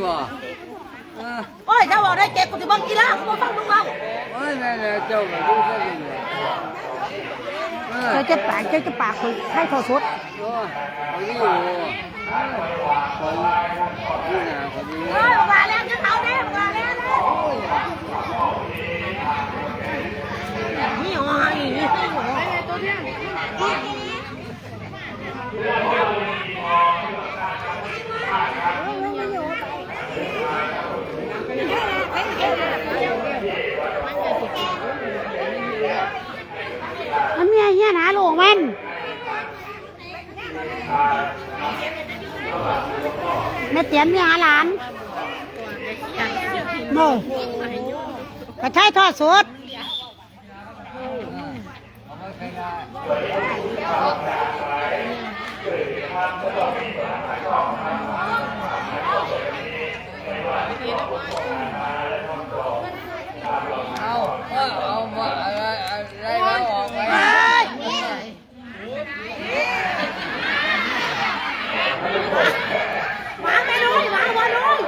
ບໍ່ ເອີ ໂອ້ຍ ຖ້າເວົ້າໄດ້ເຈັບ ກູຊິເບິ່ງກິລາ ກູບໍ່ຟັງມຶງເວົ້າ. ໂອ້ຍ ແມ່ນແລ້ວ ເຈົ້າກໍຢູ່ຊະນີ້ແຫຼະ. ເອີ ເຈົ້າຈະປາກ ເຈົ້າຈະປາກ ຂ້ອຍຖ່າຍທອດສົດ. ໂອ້ຍ ຂ້ອຍຢູ່ ຂ້ອຍຢູ່ໜ້າ ຂ້ອຍຢູ່. ເອີ ວ່າແລ້ວ ຢ່າເວົ້າເດ້ ວ່າແລ້ວເດ້. ມີຫຍັງ ມີຫຍັງ. ມັນເມຍເຮຍນຫາລູກມັນ. ແມ່ຕຽນເມຍຫາຫຼານ. ໂອ້ ກະຖ່າຍທອດສົດ. ເອົາ ເອົາ ເອົາ ເອົາ ເອົາ ເອົາ ເອົາ ເອົາ ເອົາ ເອົາ ເອົາ ເອົາ ເອົາ ເອົາ ເອົາ ເອົາ ເອົາ ເອົາ ເອົາ ວາງໄປເລີຍ ວາງ ວາງເລີຍ.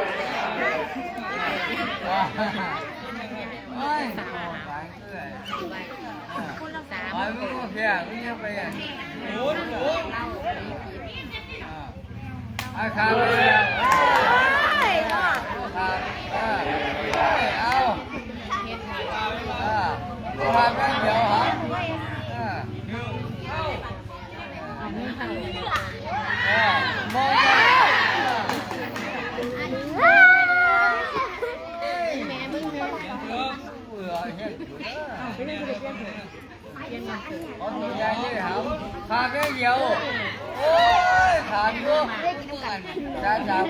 ໂອ້ຍ ໄປເລີຍ ໄປ ມຶງບໍ່ເພຍ ມຶງຢ່າໄປ ອ່າ ໄອ້ຂ້າໄປແລ້ວ ເອີ ເອີ ເອີ ເອົາ ເອີ ຂ້າໄປດຽວ ເອີ ເອີ ຂາດແມ່ນດຽວ ໂອ້ຍ ຂາດຢູ່ ຈານດາວ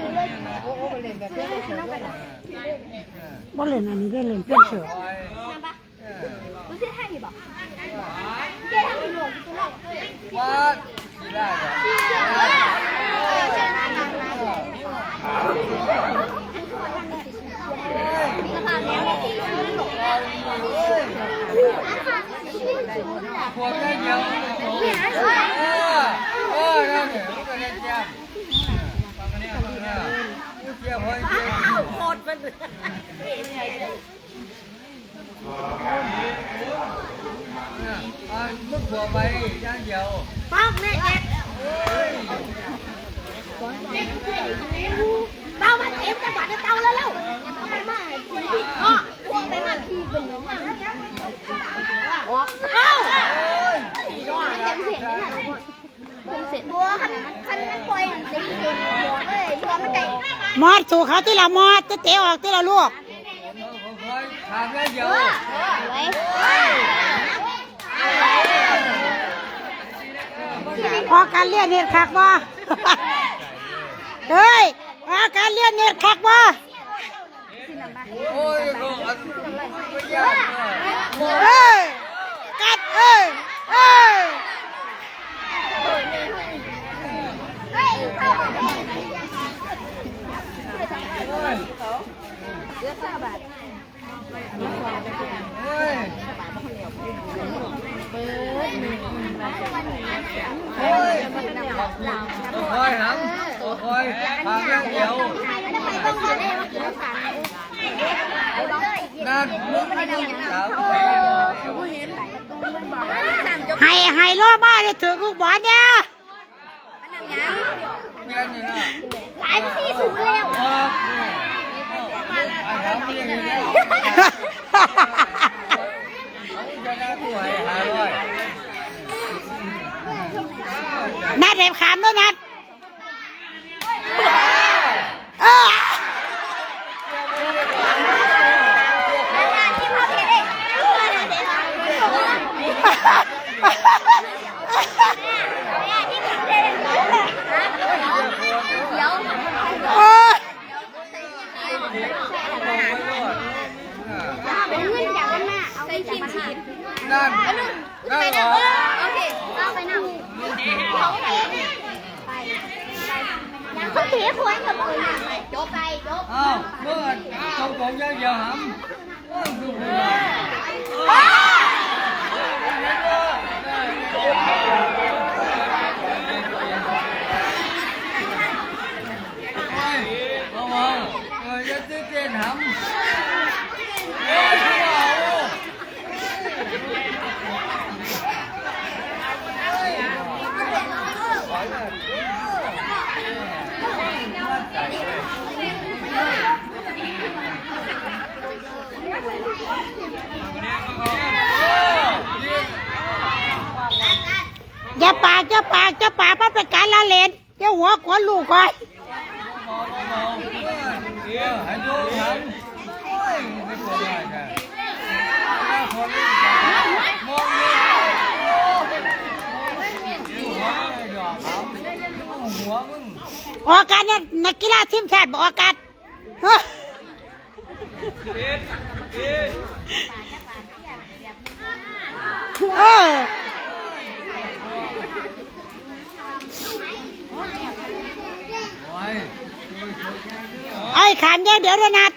ບໍ່ເຫຼັ້ນອັນນີ້ເດ້ ເຫຼັ້ນປ່ຽນເສື້ອ. ໂຄດມັນ ອ່າ ມຶງຂົວໄປຢ່າງດຽວ ປ້ອງແມ່ເຈັບ ເຕົ້າມັນເຕັມຈັງຫວັດເຕົ້າແລ້ວ ເອົາໄປມາ ເນາະ ພວກໄປມາທີ່ເປັນຫຍັງ ອອກ ເອົ້າ ໂອ້ຍ ເຈັບເຫັນ ມອດ ສູ້ເຂົາຕິລະມອດ ຈະເຕະອອກຕິລະລູກ. ພໍກັນລຽນເຮັດຄັກບໍ່? ເອີຍ ພໍກັນລຽນເຮັດຄັກບໍ່? ໂອ້ຍ ເອີ ກັດ ເອີ ເອີ ໂອ້ຍ ໂອ້ຍ ຄ່ອຍຫຳ ຄ່ອຍຫາເລື່ອງດຽວ ນັ້ນ ໃຫ້ ໃຫ້ໂລມາໄດ້ຖືກລູກບອນແດ່. ຫຼາຍກວ່າສີ່ສູນແລ້ວ. ນັດ ເຮັດຂາມເດີ ນັດ. ເອີ. ເອົາ ເບິ່ງອັນເອົາຂອງຢ່າງດຽວຫຳ. ເອົາ ເອົາ. ຈະຕື່ນເຕັ້ນຫຳ. ຢ່າປາກ ຢ່າປາກ ຢ່າປາກ ມັນເປັນການລະເລ່ນ. ຢ່າຫົວຂວັນລູກຂ້ອຍ. ອອກການເນາະ ນັກກິລາທີມຊາດບໍ່ອອກການ. ເອີ ເອີ ຂາມຢ່າງດຽວໂດນັດ.